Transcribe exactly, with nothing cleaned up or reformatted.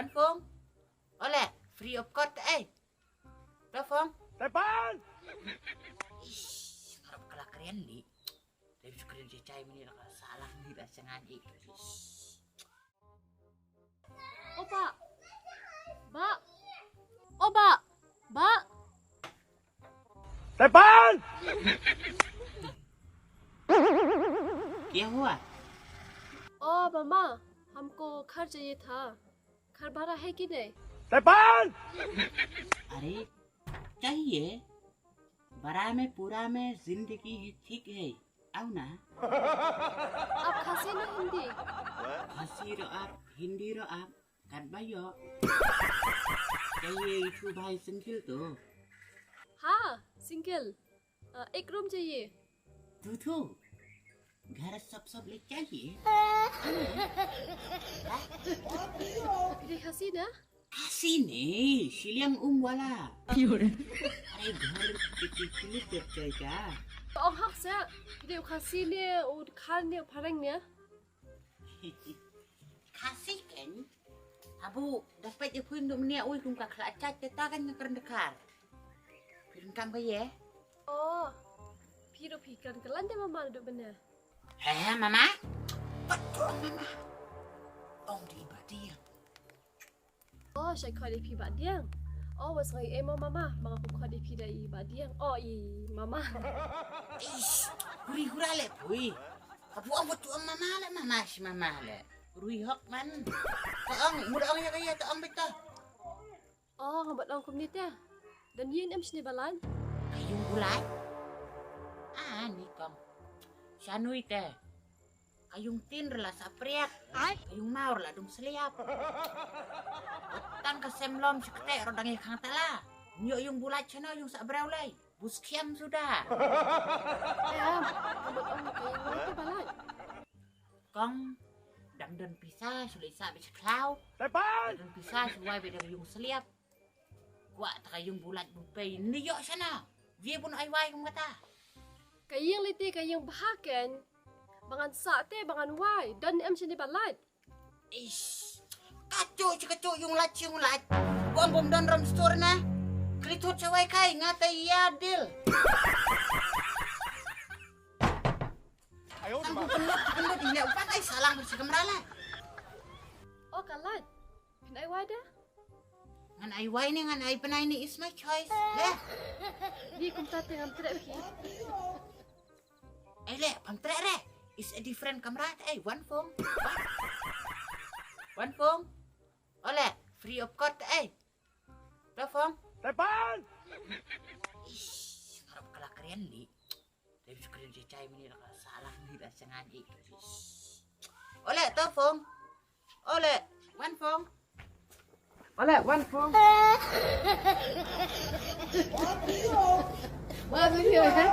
Phone. Ole, free of cost eh. Telepon. Telepon. Ish, ngarap kala keren ni. Tapi screen je chai mini la salah ni dah sengaja. Ish. Oba. Ba. Oba. Ba. Telepon. क्या हुआ? ओ मामा, हमको घर चाहिए था। घर भाड़ा है कि नहीं? तेपाल। अरे, चाहिए। बड़ा में पूरा में जिंदगी है, ठीक है। आओ ना। आप खासी ना हिंदी? खासी रो आप, हिंदी रो आप, kat bayo. चाहिए इशू भाई सिंगल तो। हाँ, सिंगल। अ, एक रूम चाहिए। तू तो घर सब सब ले चाहिए। Phi dei Khasi na? Khasi ne, Shillong um wala. Are घर कितनी किलो कर जाएगा? Ong hak sa, phi dei u Khasi ne, u Dkhar ne, u Phareng ne? Khasi kan? Abu, dapat je pun duk menia ui kum ka khlak chat te ta kan kren Dkhar. Phi dei kam ka ye? Oh, phi dei phi kan kelan de mama duk bena. He, mama? Betul, mama. Ong di badiang. Oh, shai khot di phi badiang. Oh, was ngai emo mama, manga kum khot di phi da i badiang. Oh, i mama. Ish, huri hura le pui. Abu ong betul mama le, mama shi mama le. Rui hok man. Ta ong, mut ong ya kaya, ta ong betul. Oh, nga bad ong kumne te. Don ïing em shane ba lait? Ka ïing u lait? Ah, ni kong. Shanui te. Ka ïing tin rla sa priat. Ai. Ka ïing mau rla dung sliap. Tang ka sem lom shi kte ro dang i khang tala. Nyo ïing bu lait shano ïing sa brau lai. Bus kiam suda. Em, nga bad ong ka ïing lait te ba lait. Kong, dang don pisa, shu leit sah bad shi khlaw. Tepan! Dang don pisa, shu wai bad dang yung sliap. Kwah ta ka yung bulat bu pei, ni yok shana. Wie bun ai wai kum kata. Ka yung leit te, ka yung bha ken. Ba ngan sah te, ba ngan wai. Don em shini ba lait. Ish. Kacu, ci kacu, yung lait, yung lait. Bom, bom don rom store na. Kli thut sa wai kai, nga ta ya deal. Tang ku pynlut, pynlut ine upat ai salang bersih kamera lah. Oh, ka lait. Phin ai wai da? Ngan ai wai ni, ngan ai bnai ni is my choice. Leh. Ni kumta te ngam treh ki. Ai leh, pam treh re. Is a different kamera te ai, one phone. One phone. Ole, free of cost te ai. Telepon. Telepon. Ish, ngarap kala keren ni. Tapi screen je chai mini la salah ni la sengaja. Ish. Ole, telepon. Ole, one phone. Ole, one phone. Wah, video, eh?